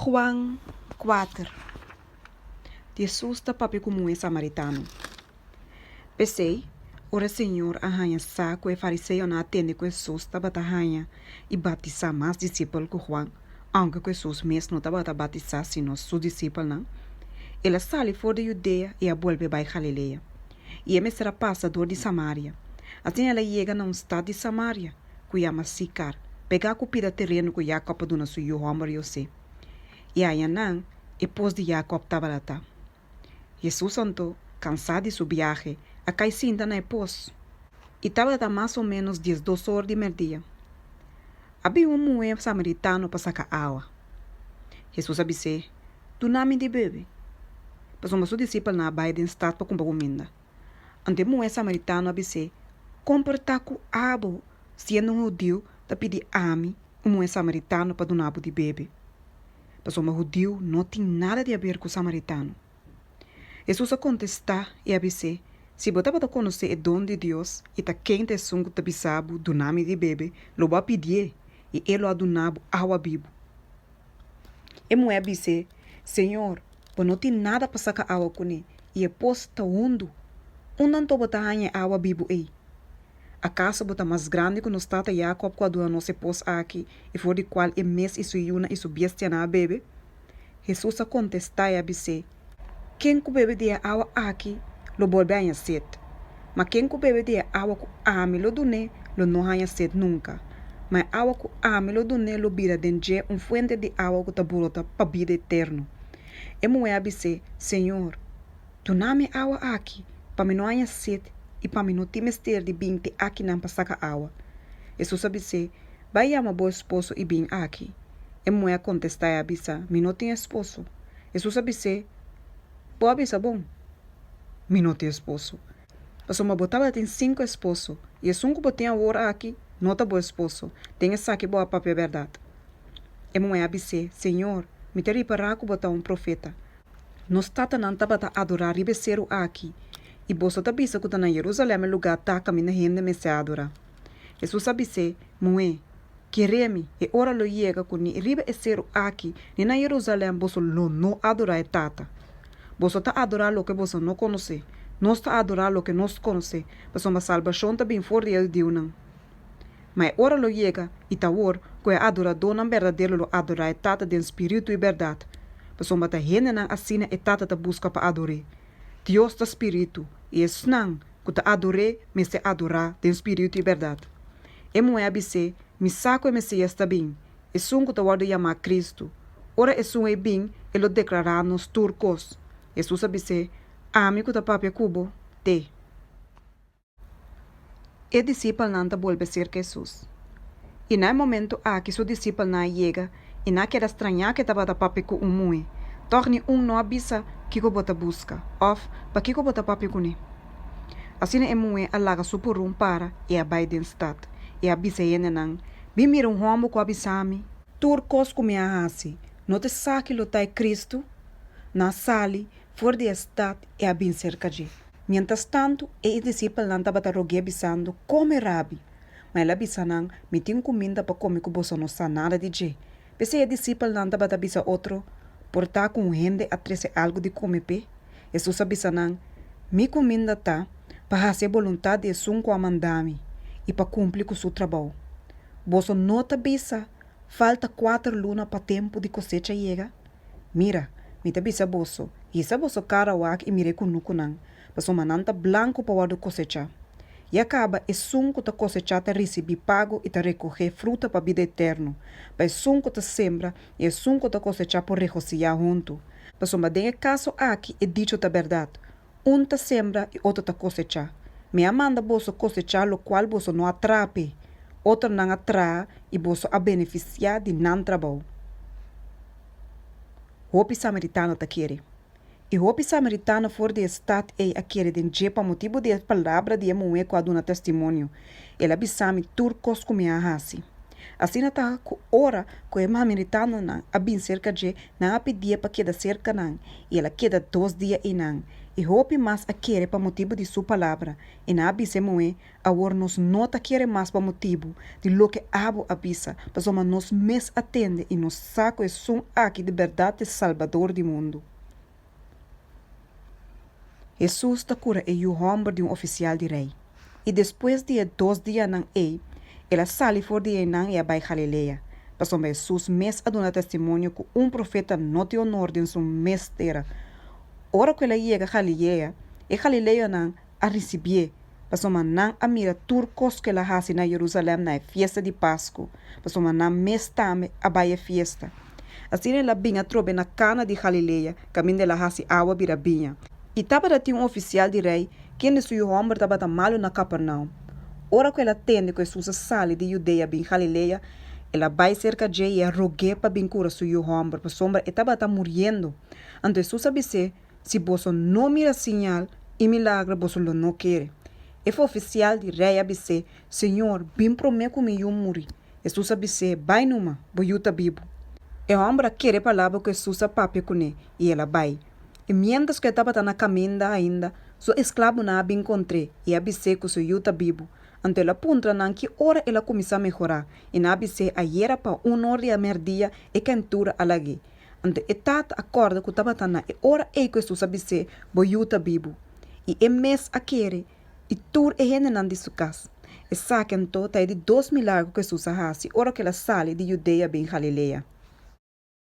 Juan kuater, Hesus ta papia ku muhé samaritano. P'esei, ora Señor a haña sa ku e fariseonan a tende ku Hesus tabata haña i batisá mas disipel ku Juan, ounke ku Hesus mes no tabata batisá sino su disipelnan, el a sali for di Judea i a bolbe bai Galilea. I e mester a pasa dor di Samaria. Asina el a yega na un stat di Samaria, ku yama Sikar, pegá ku pida tereno ku Yakòb a duna su yu hòmber Yosé. I ayanan e pos di Yakòb tabata ta. Hesus anto, kansá di su biahe, a kai sinta na e pos. I tabata mas o ménos diesdos or di mèrdia. A bin un muhé samaritano pa saka awa. Hesus a bis'é, Duna mi di bebe. Pasobra su disipelnan a bai den stat pa kumpra kuminda. Anto e muhé samaritano a bis'é, Kon por ta ku abo, siendo un hudiu, ta pidi ami, un muhé samaritano, pa duna bo di bebe? Pasobra hudiu no tin nada di haber ku samaritano. Hesus a kontestá i a bis'é, Si bo tabata konosé e don di Dios i ta ken ta esun ku ta bisa bo, Duna mi di bebe, lo bo a pidié, i e lo a duna bo awa bibu. E muhé a bis'é, Señor, bo no tin nada pa saka awa kuné, i e pos ta hundu. Unda anto bo ta haña e awa bibu ei? Akaso bo ta mas grandi ku nos tata Yakòb ku a duna nos e pos aki i for di kual e mes i su yunan i su bestianan a bebe? Hesus a kontestá i a bis'é, Ken ku bebe di e awa aki lo bolbe haña set, ma ken ku bebe di e awa ku ami lo dun'é lo no haña set nunka. Ma e awa ku ami lo dun'é lo bira den dje un fuente di awa ku ta brota pa bida eterno. E muhé a bis'é, Señor, duna mi e awa aki, pa mi no haña set i pa mi no tin mester di bin te akinan pa saka awa. Hesus a bis'é, Bai yama bo esposo i bin aki. E muhé a kontestá i a bisa, Mi no tin esposo. Hesus a bis'é, Bo a bisa bon, Mi no tin esposo. Pasobra bo tabatin sinku esposo, i esun ku bo tin awor aki no ta bo esposo. Den esaki bo a papia bèrdat. E muhé a bis'é, Señor, mi ta ripará ku bo ta un profeta. Nos tatanan tabata adorá riba e seru aki, i boso ta bisa ku ta na Jerusalèm e lugá ta kaminda hende mester adorá. Hesus a bis'é, Muhé, kere mi, e ora lo yega ku ni riba e seru aki ni na Jerusalèm boso lo no adorá e Tata. Boso ta adorá loke boso no konosé, nos ta adorá loke nos konosé, pasobra salbashon ta bin for di e hudiunan. Ma e ora lo yega, i ta awor, ku e adoradónan berdadero lo adorá e Tata den spiritu i bèrdat, pasobra ta hendenan asina e Tata ta buska pa ador'é. Dios ta spiritu, i esnan ku ta ador'é mester adorá den spiritu i bèrdat. E muhé a bis'é, Mi sa ku e Mesías ta bin, esun ku ta wòrdu yamá Kristu. Ora esun ei bin, e lo deklará nos tur kos. Hesus a bis'é, Ami ku ta papia ku bo, t'e. E disipelnan ta bolbe serka Hesus. I na e momentu aki su disipelnan a yega i nan a keda strañá ku e tabata papia ku un muhé. Tòg ni un no a bisa, Kiko bo ta buska? òf, Pakiko bo ta papia kuné? Asina e muhé a laga su purun para i a bai den stat i a bisa e hendenan, Bin mira un hòmber ku a bisa mi tur kos ku mi a hasi. No ta esaki lo ta e Kristu? Nan a sali for di e stat i a bin serka dje. Miéntras tantu, e disipelnan tabata rog'é bisando, Kome, Rabi! Ma el a bisa nan, Mi tin kuminda pa kome ku boso no sa nada di dje. P'esei e disipelnan tabata bisa otro, Por ta ku un hende a trese algu di kome p'e? Hesus a bisa nan, Mi kuminda ta pa hasi e boluntat di esun ku a manda mi i pa kumpli ku su trabou. Boso no ta bisa, Falta kuater luna pa tempu di kosecha yega? Mira, mi ta bisa boso, hisa boso kara wak i mira e kunukunan, pasobra nan ta blanku pa wòrdu kosechá. Ya kaba esun ku ta kosechá ta risibí pago i ta rekohé fruta pa bida eterno, pa esun ku ta sembra i esun ku ta kosechá por regosihá huntu. Pasobra den e kaso aki e dicho ta bèrdat, Un ta sembra i otro ta kosechá. Mi a manda boso kosechá lokual boso no a traha p'e, otronan a traha i boso a benefisiá di nan trabou. Hopi samaritano ta kere. I hopi samaritano for di e stat ei a kere den dje pa motibu di e palabra di e muhé ku a duna testimonio, El a bisa mi tur kos ku mi a hasi. Asina ta ku ora ku e samaritanonan a bin serka dje, nan a pidié pa keda serka nan, i el a keda dos dia einan. I hopi mas a kere pa motibu di su palabra, i nan a bisa e muhé, Awor nos no ta kere mas pa motibu di loke abo a bisa, pasobra nos mes a tende i nos sa ku esun aki di bèrdat ta e Salbador di mundu. Hesus ta kura e yu hòmber di un ofisial di rei. I despues di e dos dianan ei, el a sali for di einan i a bai Galilea, pasobra Hesus mes a duna testimonio ku un profeta no tin onor den su mes tera. Ora ku el a yega Galilea, e galileonan a risibié, pasobra nan a mira tur kos ku el a hasi na Jerusalèm na e fiesta di Pasku, pasobra nan mes tambe a bai e fiesta. Asina el a bin atrobe na Kana di Galilea, kaminda el a hasi awa bira biña. I tabata tin un ofisial di rei, kende su yu hòmber tabata malu na Kapernaum. Ora ku el a tende ku Hesus a sali di Judea bin Galilea, el a bai serka dje i a rog'é pa bin kura su yu hòmber, pasobra e tabata muriendo. Anto Hesus a bis'é, Si boso no mira siñal i milagro boso lo no kere. E ofisial di rei a bis'é, Señor, bin promé ku mi yu muri. Hesus a bis'é, Bai numa, bo yu ta bibu. E hòmber a kere palabra ku Hesus a papia kuné, i el a bai. I miéntras ku e tabata na kaminda ainda, su esklabonan a bin kontr'é i a bis'é ku su yu ta bibu. Anto el a puntra nan ki ora el a kuminsá mehorá, i nan a bis'é, Ayera pa un or di mèrdia e kentura a lag'é. Anto e tata a kòrda ku tabata na e ora ei ku Hesus a bis'é, Bo yu ta bibu. I e mes a kere, i tur e hendenan di su kas. Esaki anto ta e di dos milagro ku Hesus a hasi ora ku el a sali di Judea bin Galilea.